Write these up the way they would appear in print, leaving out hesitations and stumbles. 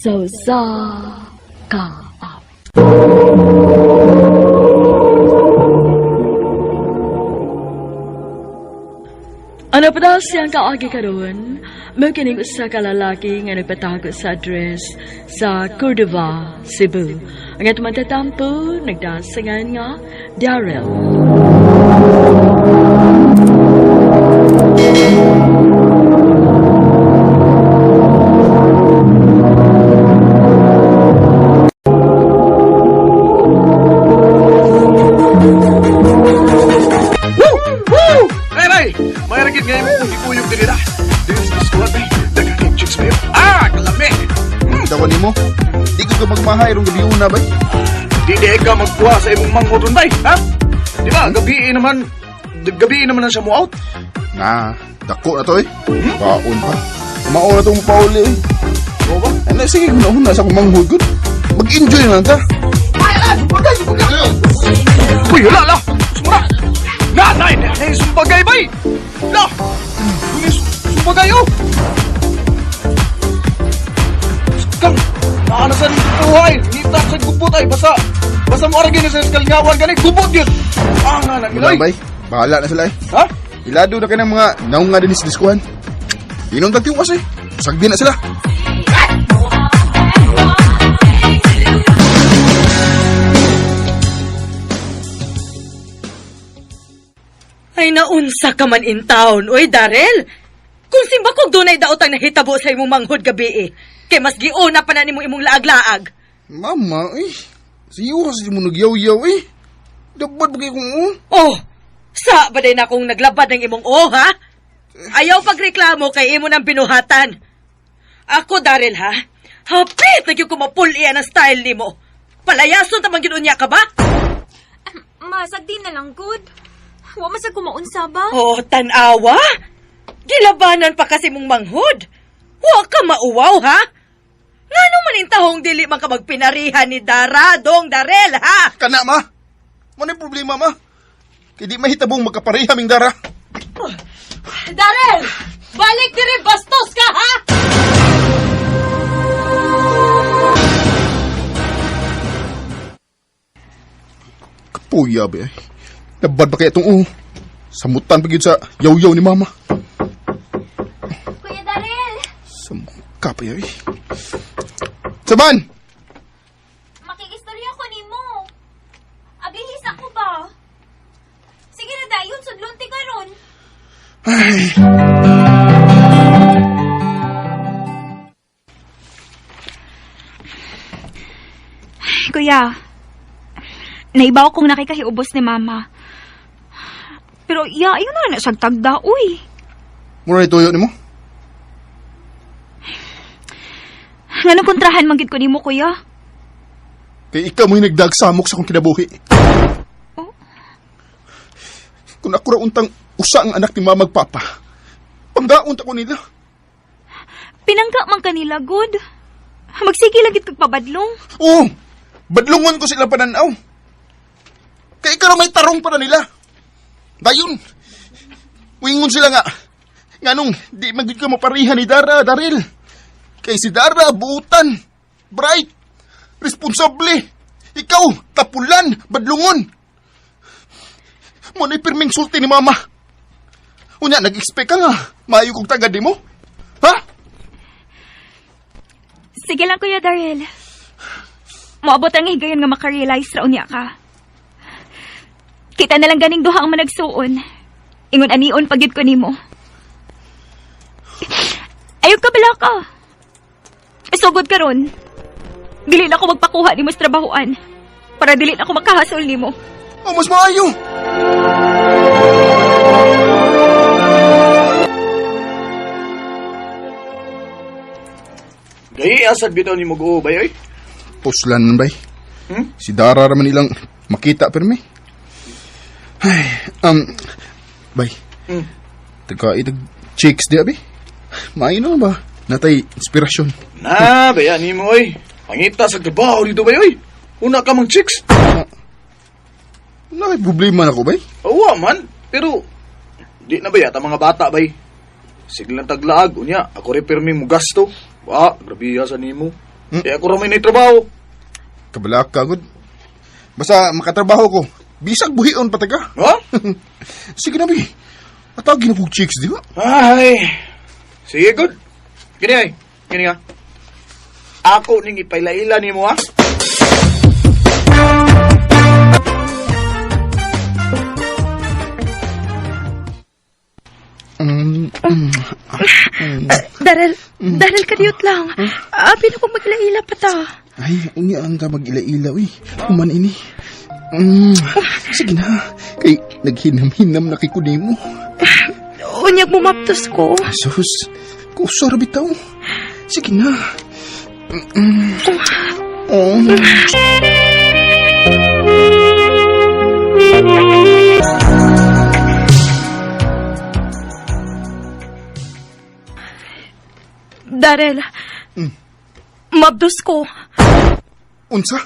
Sa usa ka awit. Ano pa daw siyang kaagi karon? Mao kining usa ka lalaki nga nagpatago sa address sa Cordova, Cebu. Ang atong matatampo, nagdasangan nga Daryl. Woo! Woo! Ay, bay! May ragid ngayon mo kung ikuyog din nila. This is what bay. Daghang kay chicks babe. Ah, kalami! Dawa nimo. Di ko ka magmahay rong gabi una bay. Di di ka magkuha sa imong manghod bay, ha? Di ba, gabi naman, gabi naman na siya mo out. Na, dako na to eh. Kaon pa. Mao na tong pauli eh. Oo ba? Ano, sige, hunahuna sa akong manghod gud. Mag-enjoy na lang ta. Uy, wala la! Sumura! Na, na, na, na, sumbagay bay! La! Kung sumbagay oh! Kang, naanasan buhay! Ngita sa gubot ay, basta, basta mo aragin sa kalngawan gani, gubot yun! Ah, nga na, Wala nilay! bay. Bahala na sila eh. Ha? Ilado na kayo ng mga naunga din sa diskuhan. Inom tag tiwas eh. Sagdi na sila. Ay naunsa ka man in town, oy Darel. Kung simba kog dunay daot ang nahitabo sa imong manghod gabi eh. Kay mas giuna pa na nimo imong laag-laag. Mama eh. Siyo kasi mo nagyaw-yaw eh. Dapat ba kayo kung oh? Oh, sa ba day na akong naglabad ng imong oh, ha? Ayaw pagreklamo kay imo nang binuhatan. Ako, Darel, ha? Hapit na gyud ko mapul-ian ang style nimo. Palayason ta man gyud unya ka ba? Masag di na lang, good. Wa masag kumaunsa ba? Oh, tanawa? Gilabanan pa kasi mong manghod. Wa ka mauwaw, ha? Ngano man intahong dili man ka magpinarihan ni Dara, Dong Darel, ha? Kana ma. Mo na problema ma. Kay di mahitabong magkapareha ming dara. Darel! Balik diri bastos ka, ha? Kapuya ba eh. Nabad ba kaya itong oh? Samutan pa gyud sa yaw-yaw ni mama. Kuya Darel, Samuka pa yaw eh. Saban! makikistorya ko nimo. Abihis ako ba? Sige na dayon, sudlon ti karon. Ay, Kuya, naibaw kong nakikahiubos ni Mama. Pero iya, ayun na na siyang tagda, uy. mura tuyo nimo. Nganong kontrahan man gid ko nimo, kuya? Kay ikaw mo'y nagdagsamok sa akong kinabuhi. Oh? Kung ako ra untang usa ang anak ni mama papa, panggaon ta ko nila. Pinangga man kanila, good. Magsige lagi kag pabadlong. Oo, badlungon ko sila pananaw. Kay ikaw ra may tarong para nila. Dayon, wingon sila nga, nganong di man gid ka mapariha ni Dara, Daril. Kay si Dara, buutan, bright, responsable. Ikaw, tapulan, badlungon. Mo na'y pirming sulti ni Mama. Unya, nag-expect ka nga, maayo kong tagad di mo. Ha? Sige lang, Kuya Darrell. Moabot ang higayon nga makarealize ra unya ka. Kita na lang ganing duha ang managsuon. Ingon anion pagyud ko nimo. Ayaw ka bala ka. Sugod karon. Dili na ako magpakuha nimo sa trabahoan. Para dili na ako makahasol nimo. Oh, mas maayo. Gahi asad bitaw ni mag-uo bay, oy. Puslan bay. Hmm? Si Dara raman ilang makita pero may. Ay, bay. Tagka itag chicks di abi. Maayo na ba? Natay inspirasyon. Na, baya ni mo, oy. Pangita sa trabaho dito bay, oy. Una ka mang chicks. Na may problema na ko bay. Oo man, pero di na ba yata mga bata bay? Sige lang taglaag, unya, ako rin pirmi mo gasto. Wa, grabe sa nimo. Kaya ako ramay na trabaho. Kabala ka, gud. Basta makatrabaho ko. Bisag buhion pa taga. Ha? Sige na, bi. Atagi na kog chicks, di ba? Ay. Sige, good. Gini ay. Gini nga. Ako ning ipailaila nimo ha. Daryl, Daryl, kadiyot lang. Abi na kong maglaila pa ta. Ay, unya ang ka mag-ila-ila, uy. Human ini. Sige na. Kay naghinam-hinam na kay kunimo. Unyag mo maptos ko. Sus, kusor bitaw. Sige na. Oh. Daryl, mabdos ko. Unsa?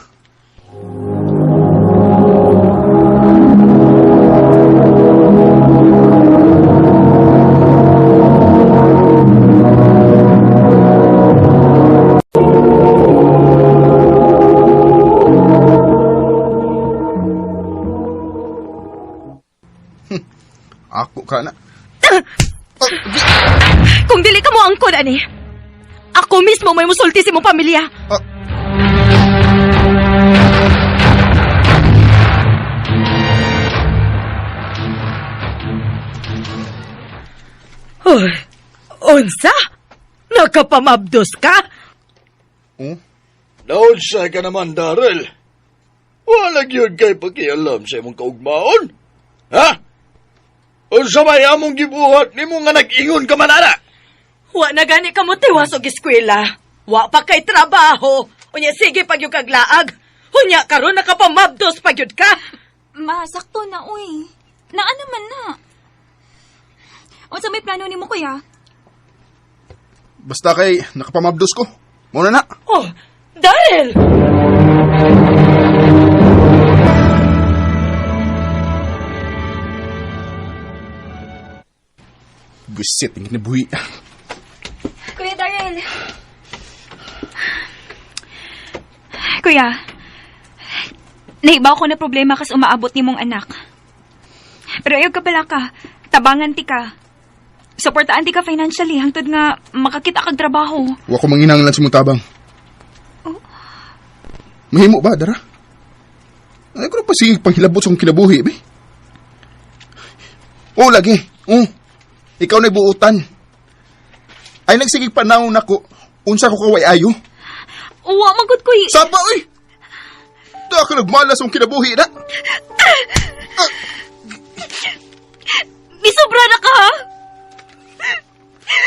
Ako ka na. Kung dili ka mo angkon, ani, ako mismo may musulti sa imong pamilya. Ah. Uy, unsa? Nagkapamabdos ka? Oh? Naunsa ka naman, Daryl. Wala gyud kay pakialam sa imong kaugmaon. Ha? Unsa may among gibuhat nimo nga nag-ingon ka man ana? Wa na gani ka mo tiwas og eskwela. Wa pa kay trabaho. Unya sige pag yung kaglaag. Unya karon nakapamabdos pa gyud ka. Ma, sakto na, uy. Naa naman na. Unsa may plano nimo, kuya? Basta kay nakapamabdos ko. Muna na. Oh, Daryl! Busit ang kinabuhi. Kuya Daryl. Kuya, naibaw ko na problema kas umaabot ni mong anak. Pero ayaw ka pala ka. Tabangan ti ka. Suportaan ti ka financially hangtod nga makakita kag trabaho. Wa ko manginanglan sa mong tabang. Mahimo ba, Dara? Ay, ko na pa sige panghilabot sa akong kinabuhi, be. Oo, lagi. Oo. Ikaw na buutan. Ay, nagsigig panaw nako. Unsa ko kaway ayo? Uwa, magod ko. Saba, oy! Da ka nagmalas akong kinabuhi na. Misobra na ka, ha?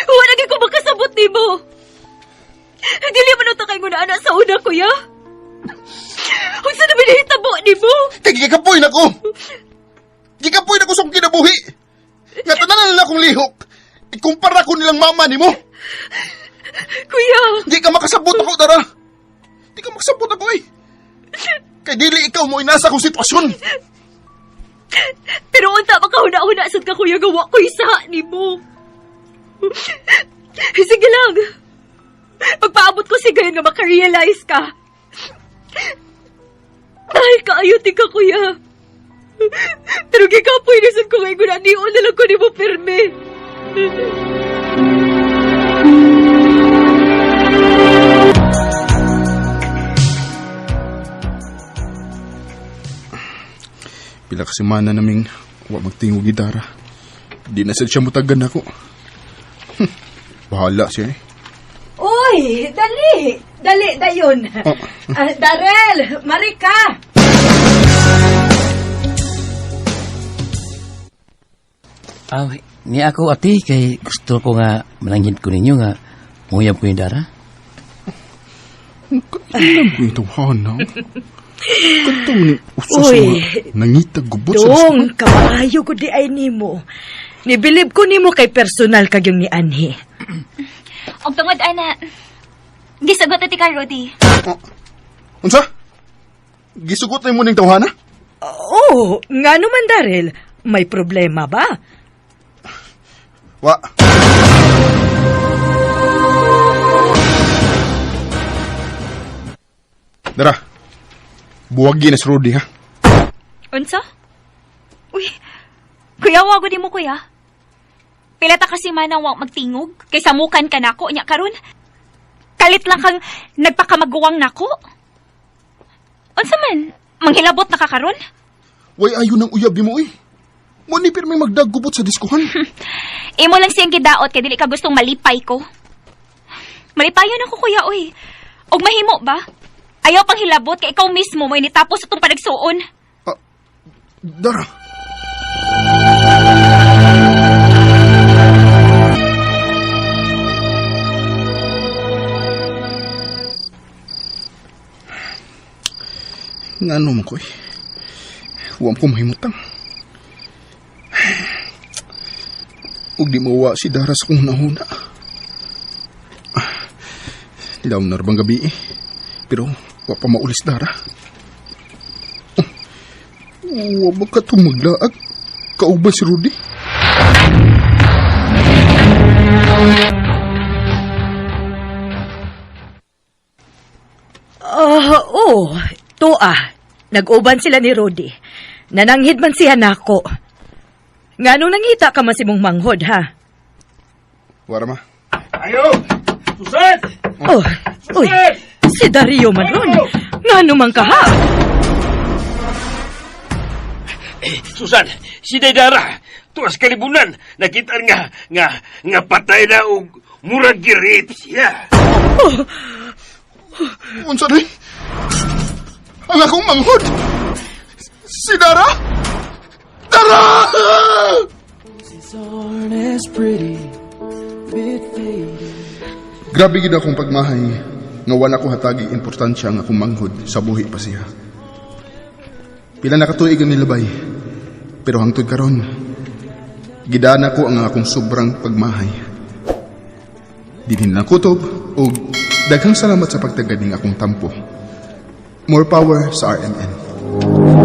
Wala gyud ko makasabot nimo. Dili man uta kay nguna sa una, kuya. Unsa na binahitabo nimo? Kay gikapoy na ko. Gikapoy na ko sa akong kinabuhi. Nga tanan na akong lihok. Ikumpara ko nilang mama nimo. Kuya, Di ka makasabot ako, Dara. Di ka makasabot ako, eh. Kay dili ikaw mo inasa kong sitwasyon. pero unta makahuna-huna sad ka kuya gawa ko isa nimo. Sige lang. Pagpaabot ko si gayon nga makarealize ka. Dahil kaayo ti ka kuya. Pero gikapoy na sad ko kay guna nion na lang ko nimo pirmi. Pila ka semana naming wa magtingog gitara. Di na sad siya mutagan ako. Bahala siya eh. Uy, dali! Dali, dayon. Oh. Ah, Daryl, Marika! Ah, ni ako ati kay gusto ko nga mananghid ko ninyo nga muyab ko yung dara. Kailan ko itong hana? Katong ni usa sa Uy. mga nangitag gubot sa Dong, kamaayo ko di ay nimo. Nibilib ko nimo kay personal kag yung ni Anhi. Og tungod ana, gisagot na ti ka Rudy. Oh. Unsa? Gisugot na mo ning tawhana? Oh, nga naman Daryl, may problema ba? Wa. Dara, buwagi na si Rudy ha. Unsa? Uy, kuya, wago di mo kuya. Pila ta kasi manang wa magtingog, kay samukan ka nako nya karon. Kalit lang kang nagpakamaguwang nako. Unsa man, manghilabot na ka karon? Way ayo ng uyab di mo eh. Mo ni pirmi magdaggubot sa diskuhan. Imo lang siyang gidaot kay dili ka gustong malipay ko. Malipayon ako kuya, oy. Og mahimo ba? Ayaw pang hilabot kay ikaw mismo mo initapos itong panagsuon. Ah, Dara. Ngano man ko eh. Huwag ko mahimutang. Ug di mawa si Dara sa kong nahuna. Dilaw na bang gabi eh. Pero wa pa maulis Dara. Wa ba ka tumaglaag? Kauban si Rudy? Oh, oh, tuwa. Nag-uban sila ni Rudy. Nananghid man siya nako. Nganong nangita ka man si mong manghod, ha? Wara ma. Ayo! Susan! Oh, uy, si Dario man ron. Ngano man ka, ha? Eh, Susan, si Daydara, tuwas kalibunan, nakita nga, nga, nga patay na og murag gi-rape siya. Unsa ni? Ang akong manghod! Si Dara? Dara! Grabe gid akong pagmahay nga wala ko hatagi importansya ang akong manghod sa buhi pa siya. Pila na katuig ang nilabay, pero hangtod karon gidana ko ang akong sobrang pagmahay. Dinhin lang kutob ug daghang salamat sa pagtagad ning akong tampo. More power sa RMN.